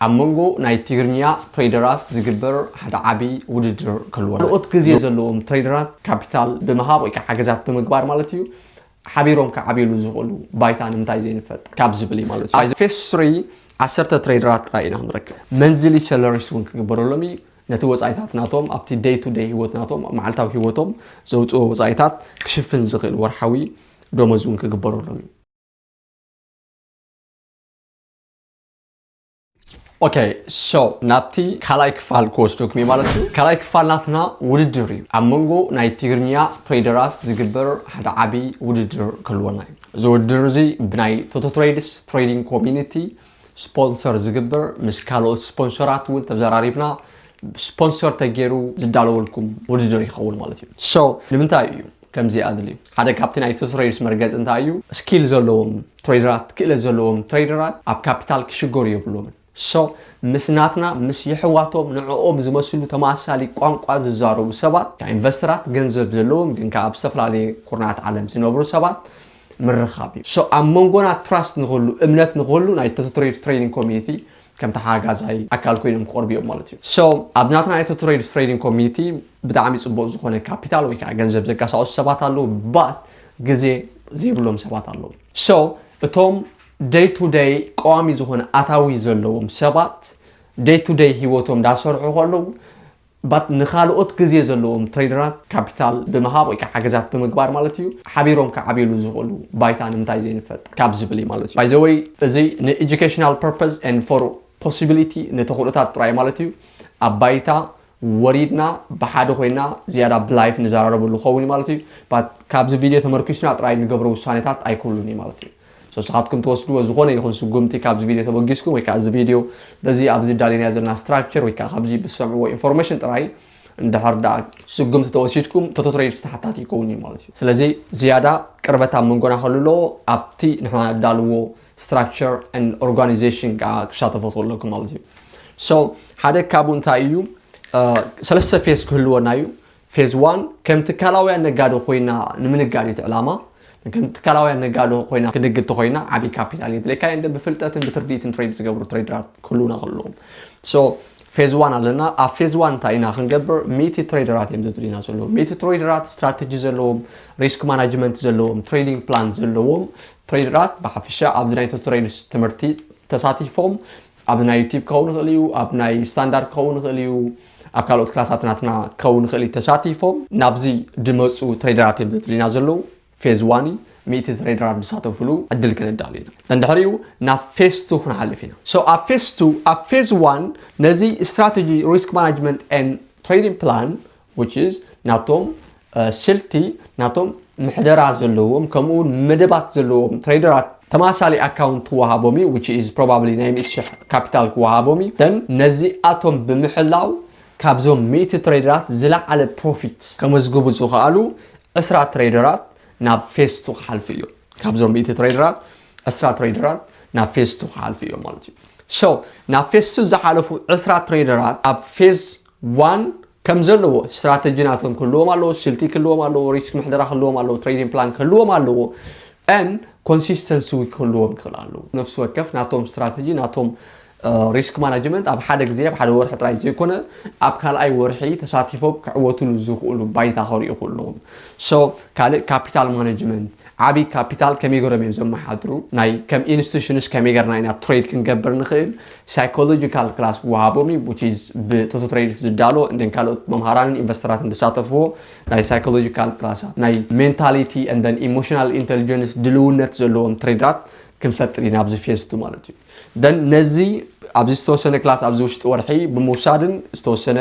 ኣብ መንጎ ናይ ትግርኛ ትሬደራት ዝግበር ሓደ ዓቢ ውድድር ክህልዎ፣ ካልኦት ግዜ ዘለዎም ትሬደራት ካፒታል ብምሃብ ወይ ከዓ ሓገዛት ብምግባር ማለት እዩ፣ ሓቢሮም ክዓብይሉ ዝኽእሉ ባይታ ንምንታይ ዘይንፈጥር ካብ ዝብል እዩ ማለት እዩ። ኣብ ፌስ ስሪ ዓሰርተ ትሬደራት ጥራይ ኢና ክንረክብ። መንዝሊ ሰለሪስ እውን ክግበረሎም እዩ። ነቲ ወፃኢታት ናቶም ኣብቲ ደይ ቱ ደይ ህይወት ናቶም፣ ኣብ መዓልታዊ ህይወቶም ዘውፅኦ ወፃኢታት ክሽፍን ዝኽእል ወርሓዊ ደሞዝ እውን ክግበረሎም እዩ። ኦኬ፣ ሶ ናብቲ ካልኣይ ክፋል ክወስደኩም እዩ ማለት እዩ። ካልኣይ ክፋል ናትና ውድድር እዩ። ኣብ መንጎ ናይ ትግርኛ ትሬደራት ዝግበር ሓደ ዓቢ ውድድር ክህልወና እዩ። እዚ ውድድር እዚ ብናይ ቶቶ ትሬድስ ትሬዲንግ ኮሚኒቲ ስፖንሰር ዝግበር፣ ምስ ካልኦት ስፖንሰራት እውን ተዘራሪብና ስፖንሰር ተገይሩ ዝዳለወልኩም ውድድር ይኸውን ማለት እዩ። ሶ ንምንታይ እዩ ከምዚ ኣድልዩ? ሓደ ካብቲ ናይ ቶቶ ትሬድስ መርገፂ እንታይ እዩ? ስኪል ዘለዎም ትሬደራት፣ ክእለት ዘለዎም ትሬደራት ኣብ ካፒታል ክሽገሩ የብሎምን። ሶ ምስ ናትና፣ ምስ የሕዋቶም፣ ንዕኦም ዝመስሉ ተመሳሳሊ ቋንቋ ዝዛረቡ ሰባት፣ ካብ ኢንቨስተራት፣ ገንዘብ ዘለዎም ግን ከኣ ኣብ ዝተፈላለየ ኩርናዓት ዓለም ዝነብሩ ሰባት ምርኻብ እዩ። ሶ ኣብ መንጎና ትራስት ንኽህሉ፣ እምነት ንኽህሉ ናይ ቶቶ ትሬድስ ትሬዲንግ ኮሚኒቲ ከም ተሓጋጋዛይ ኣካል ኮይኖም ክቐርቡ እዮም ማለት እዩ። ሶ ኣብዚ ናትና ናይ ቶቶ ትሬድስ ትሬዲንግ ኮሚኒቲ ብጣዕሚ ጽቡቕ ዝኾነ ካፒታል ወይ ከዓ ገንዘብ ዘንቀሳቕሱ ሰባት ኣለዉ፣ ባት ግዜ ዘይብሎም ሰባት ኣለዉ። ሶ እቶም ደይ ቱ ደይ ቀዋሚ ዝኾነ ኣታዊ ዘለዎም ሰባት ደይ ቱ ደይ ህይወቶም እንዳሰርሑ ከለዉ፣ ባት ንኻልኦት ግዜ ዘለዎም ትሬደራት ካፒታል ብምሃብ ወይ ከዓ ሓገዛት ብምግባር ማለት እዩ፣ ሓቢሮም ክዓብይሉ ዝኽእሉ ባይታ ንምንታይ ዘይንፈጥር ካብ ዝብል እዩ ማለት እዩ። ባይ ዘ ወይ እዚ ን ኤጁኬሽናል ፐርፐስ ኤንድ ፎር ፖሲቢሊቲ፣ ንተኽእሎታት ጥራይ ማለት እዩ፣ ኣብ ባይታ ወሪድና ብሓደ ኮይና ዝያዳ ብላይፍ ንዘራረበሉ ክኸውን እዩ ማለት እዩ። ባት ካብዚ ቪድዮ ተመርኪስና ጥራይ ንገብሮ ውሳኔታት ኣይክህሉን እዩ ማለት እዩ። ሶ ንስኻትኩም ትወስድዎ ዝኾነ ይኹን ስጉምቲ ካብዚ ቪድዮ ተበጊስኩም ወይ ከዓ እዚ ቪድዮ በዚ ኣብዚ ዳሌናዮ ዘለና ስትራክቸር ወይ ከዓ ካብዚ ብሰምዕዎ ኢንፎርሜሽን ጥራይ እንድሕር ደኣ ስጉምቲ ተወሲድኩም ቶቶ ትሬድስ ተሓታቲ ይከውን እዩ ማለት እዩ። ስለዚ ዝያዳ ቅርበት ኣብ መንጎና ክህሉ ኣለዎ፣ ኣብቲ ንሕና እዳልዎ ስትራክቸር ኤንድ ኦርጋናይዜሽን ከዓ ክሳተፎ ትኽእሉ ኣለኩም ማለት እዩ። ሶ ሓደ ካብኡ እንታይ እዩ? እ፣ ሰለስተ ፌዝ ክህልወና እዩ። ፌዝ ዋን ከም ትካላውያን ነጋዶ ኮይና ንምንጋድ እዩ እቲ ዕላማ። ከም ትካላውያን ነጋዶ ኮይና ክንግድ ተኮይና ዓብዪ ካፒታል የድልየካ እዩ። እንደ ብፍልጠትን ብትርዲትን ትሬድ ዝገብሩ ትሬደራት ክህልውና ከለዎም። ሶ ፌዝ ዋን ኣለና። ኣብ ፌዝ ዋን እንታይ ኢና ክንገብር? ሚእቲ ትሬደራት እዮም ዘድልዩና ዘለዉ። ሚእቲ ትሬደራት ስትራተጂ ዘለዎም፣ ሪስክ ማናጅመንት ዘለዎም፣ ትሬዲንግ ፕላን ዘለዎም ትሬደራት ብሓፈሻ ኣብዚ ናይ ቶቶ ትሬድስ ትምህርቲ ተሳቲፎም፣ ኣብ ናይ ዩቲዩብ ክኸውን ይኽእል እዩ፣ ኣብ ናይ ስታንዳርድ ክኸውን ይኽእል እዩ፣ ኣብ ካልኦት ክላሳት ናትና ክኸውን ይኽእል እዩ፣ ተሳቲፎም ናብዚ ድመፁ ትሬደራት እዮም ዘድልዩና ዘለዉ። ፌዝ ዋን እዩ፣ ሚእቲ ትሬደራት ዝሳተፍሉ ዕድል ክነዳሉ ኢና። እንድሕሪኡ ናብ ፌዝ ቱ ክንሓልፍ ኢና። ሶ ኣብ ፌዝ ቱ፣ ኣብ ፌዝ ዋን ነዚ ስትራተጂ ሪስክ ማናጅመንት ኤንድ ትሬዲንግ ፕላን which is ናቶም፣ እ፣ ስልቲ፣ ናቶም ምሕደራ ዘለዎም፣ ከምኡ እውን መደባት ዘለዎም ትሬደራት ተመሳሳሊ ኣካውንት ክወሃቦም እዩ፣ which is probably ናይ ሚእቲ ሽሕ ካፒታል ክወሃቦም እዩ። Then ነዚኣቶም ብምሕላው ካብዞም ሚእቲ ትሬደራት ዝለዓለ ፕሮፊት ከመዝግቡ ዝኸኣሉ ዕስራ ትሬደራት ናብ ፌዝ ቱ ክሓልፉ እዮም። ካብዞም ሚእቲ ትሬደራት ዕስራ ትሬደራት ናብ ፌዝ ቱ ክሓልፉ እዮም ማለት እዩ። ሶ ናብ ፌዝ ቱ ዝሓለፉ ዕስራ ትሬደራት ኣብ ፌዝ ዋን ከም ዘለዎ ስትራተጂ ናቶም ክህልዎም ኣለዎ፣ ስልቲ ክህልዎም ኣለዎ፣ ሪስክ ምሕደራ ክህልዎም ኣለዎ፣ ትሬዲንግ ፕላን ክህልዎም ኣለዎ። ኤን ኮንሲስተንሲ ክህልዎም ክኽእል ኣለዎ። ነፍሲ ወከፍ ናቶም ስትራተጂ፣ ናቶም፣ እ፣ ሪስክ ማናጅመንት ኣብ ሓደ ግዜ፣ ኣብ ሓደ ወርሒ ጥራይ ዘይኮነ፣ ኣብ ካልኣይ ወርሒ ተሳቲፎም ክዕወቱሉ ዝኽእሉ ባይታ ከርእዩ ክህልዎም። ሶ ካልእ ካፒታል ማናጅመንት፣ ዓብዪ ካፒታል ከመይ ገይሮም እዮም ዘመሓድሩ፣ ናይ ከም ኢንስቲቱሽንስ ከመይ ገርና ኢና ትሬድ ክንገብር ንኽእል፣ ሳይኮሎጂካል ክላስ ክወሃቦም እዩ፣ which is ብቶቶ ትሬድስ ዝዳሎ፣ and then ካልኦት መምሃራንን ኢንቨስተራትን ዝሳተፍዎ ናይ ሳይኮሎጂካል ክላሳት፣ ናይ ሜንታሊቲ and then ኢሞሽናል ኢንቴሊጀንስ ድልውነት ዘለዎም ትሬደራት ክንፈጥር ኢና ኣብዚ ፌዝ ቱ ማለት እዩ። Then ነዚ ኣብዚ ዝተወሰነ ክላስ ኣብዚ ውሽጢ ወርሒ ብምውሳድን ዝተወሰነ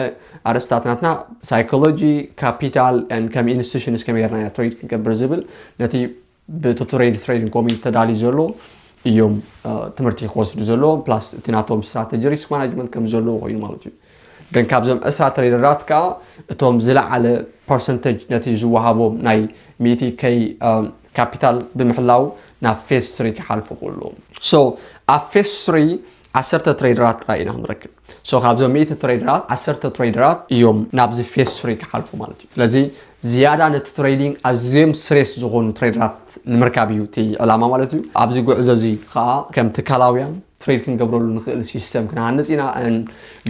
ኣርእስታት ናትና ሳይኮሎጂ፣ ካፒታል and ከም ኢንስቲቱሽንስ ከመይ ገርና ኢና ትሬድ ክንገብር ዝብል ነቲ ብትሬድ ትሬዲንግ ኮሚኒቲ ተዳልዩ ዘሎ እዮም፣ እ፣ ትምህርቲ ክወስዱ ዘለዎም፣ ፕላስ እቲ ናቶም ስትራተጂ ሪስክ ማናጅመንት ከም ዘለዎ ኮይኑ ማለት እዩ። ግን ካብዞም ዕስራ ትሬደራት ከዓ እቶም ዝለዓለ ፐርሰንተጅ ነቲ ዝወሃቦም ናይ ሚእቲ ከይ፣ እ፣ ካፒታል ብምሕላው ናብ ፌዝ ስሪ ክሓልፉ ክእሉ። ሶ ኣብ ፌዝ ስሪ ዓሰርተ ትሬደራት ጥራይ ኢና ክንረክብ። ሶ ካብዞም ሚእቲ ትሬደራት ዓሰርተ ትሬደራት እዮም ናብዚ ፌዝ ስሪ ክሓልፉ ማለት እዩ። ስለዚ ዝያዳ ነቲ ትሬዲንግ ኣዝዮም ስሬስ ዝኾኑ ትሬደራት ንምርካብ እዩ እቲ ዕላማ ማለት እዩ። ኣብዚ ጉዕዞ እዚ ከዓ ከም ትካላውያን ትሬድ ክንገብረሉ ንኽእል ሲስተም ክንሃንፅ ኢና።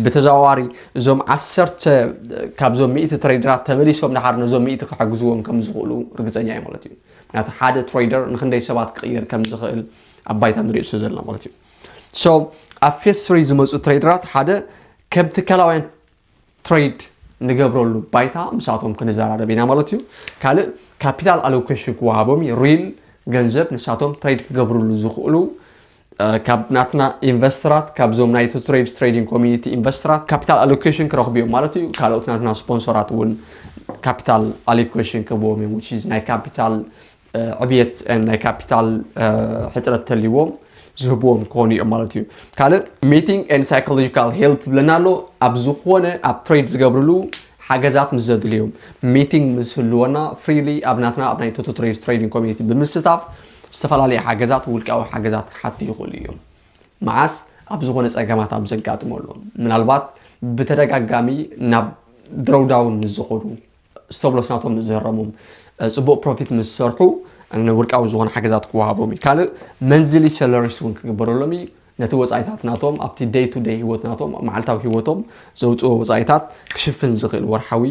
ብተዘዋዋሪ እዞም ዓሰርተ ካብዞም ሚእቲ ትሬደራት ተመሊሶም ድሓር ነዞም ሚእቲ ክሕግዝዎም ከም ዝኽእሉ ርግፀኛ እዩ ማለት እዩ። ምክንያቱ ሓደ ትሬደር ንክንደይ ሰባት ክቕይር ከም ዝኽእል ኣብ ባይታ ንሪኦ ስለ ዘለና ማለት እዩ። So ኣብ ፌዝ ስሪ ዝመፁ ትሬደራት ሓደ ከም ትካላውያን ትሬድ ንገብረሉ ባይታ ምሳቶም ክንዘራረብ ኢና ማለት እዩ። ካልእ ካፒታል ኣሎኬሽን ክወሃቦም እዩ። ሪል ገንዘብ ንሳቶም ትሬድ ክገብርሉ ዝኽእሉ ካብ ናትና ኢንቨስተራት ካብዞም ናይ ትሬድ ትሬዲንግ ኮሚኒቲ ኢንቨስተራት ካፒታል ኣሎኬሽን ክረኽቡ እዮም ማለት እዩ። ካልኦት ናትና ስፖንሰራት እውን ካፒታል ኣሎኬሽን ክህብዎም እዮም። ናይ ካፒታል ዕብየት ናይ ካፒታል ሕፅረት ተልዎም ዝህብዎም ክኾኑ እዮም ማለት እዩ። ካልእ ሚቲንግ ን ሳይኮሎጂካል ሄልፕ ብለና ኣሎ። ኣብ ዝኾነ ኣብ ትሬድ ዝገብርሉ ሓገዛት ምስ ዘድልዮም ሚቲንግ ምስ ህልወና ፍሪሊ ኣብ ናትና ኣብ ናይ ቶቶ ትሬድ ትሬዲንግ ኮሚኒቲ ብምስታፍ ዝተፈላለዩ ሓገዛት ውልቃዊ ሓገዛት ክሓቱ ይኽእሉ እዮም። መዓስ ኣብ ዝኾነ ፀገማት ኣብ ዘጋጥመሎም ምናልባት ብተደጋጋሚ ናብ ድሮውዳውን ምስ ዝኾኑ ስቶፕሎስ ናቶም ምስ ዝህረሞም ፅቡቅ ፕሮፊት ምስ ዝሰርሑ ንውልቃዊ ዝኾነ ሓገዛት ክወሃቦም እዩ። ካልእ መንዝሊ ሰለሪስ እውን ክግበረሎም እዩ። ነቲ ወፃኢታት ናቶም ኣብቲ ደይ ቱ ደይ ህይወት ናቶም መዓልታዊ ህይወቶም ዘውፅኦ ወፃኢታት ክሽፍን ዝኽእል ወርሓዊ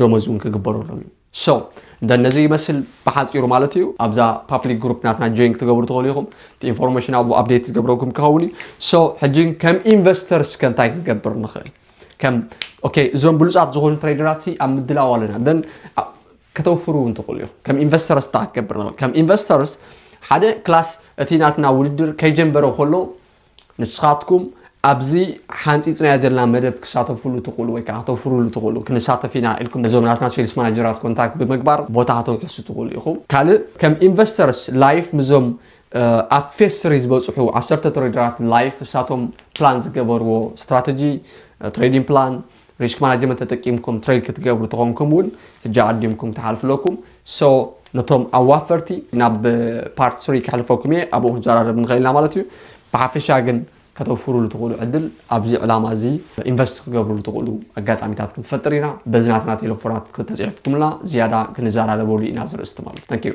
ደሞዝ እውን ክግበረሎም እዩ። So እንደነዚ ይመስል ብሓፂሩ ማለት እዩ። ኣብዛ ፓብሊክ ግሩፕ ናትና ጆይን ክትገብሩ ትኽእሉ ኢኹም። እቲ ኢንፎርሜሽን ኣብኡ ኣፕዴት ዝገብረኩም ክኸውን እዩ። So ሕጂ ከም ኢንቨስተርስ ከ እንታይ ክንገብር ንኽእል? ከም okay እዞም ብሉፃት ዝኾኑ ትሬደራት ሲ ኣብ ምድላው ኣለና ደን ከተውፍሩ እውን ትኽእሉ ኢኹም። ከም ኢንቨስተርስ እንታይ ክትገብር ንኽእል? ከም ኢንቨስተርስ ሓደ ክላስ እቲ ናትና ውድድር ከይጀንበረ ከሎ ንስኻትኩም ኣብዚ ሓንፂፅናዮ ዘለና መደብ ክሳተፉሉ ትኽእሉ ወይ ከዓ ክተውፍሩሉ ትኽእሉ ክንሳተፍ ኢና ኢልኩም ነዞም ናትና ሴልስ ማናጀራት ኮንታክት ብምግባር ቦታ ከተውሕሱ ትኽእሉ ኢኹም። ካልእ ከም ኢንቨስተርስ ላይፍ ምዞም ኣብ ፌስ ስሪ ዝበፅሑ ዓሰርተ ትሬደራት ላይፍ እሳቶም ፕላን ዝገበርዎ ስትራተጂ ትሬዲንግ ፕላን ሪስክ ማናጅመንት ተጠቂምኩም ትሬድ ክትገብሩ ተኾንኩም እውን ሕጂ ኣዲምኩም ትሓልፍለኩም። So ነቶም ኣዋፈርቲ ናብ ፓርት ስሪ ከሕልፈኩም እየ። ኣብኡ ክንዘራረብ ንኽእል ኢና ማለት እዩ። ብሓፈሻ ግን ከተውፍሩሉ ትኽእሉ ዕድል ኣብዚ ዕላማ እዚ ኢንቨስት ክትገብሩሉ ትኽእሉ ኣጋጣሚታት ክንፈጥር ኢና። በዚ ናትና ቴሌፎናት ክተፅሕፍኩምልና ዝያዳ ክንዘራረበሉ ኢና ዝርእስቲ ማለት እዩ።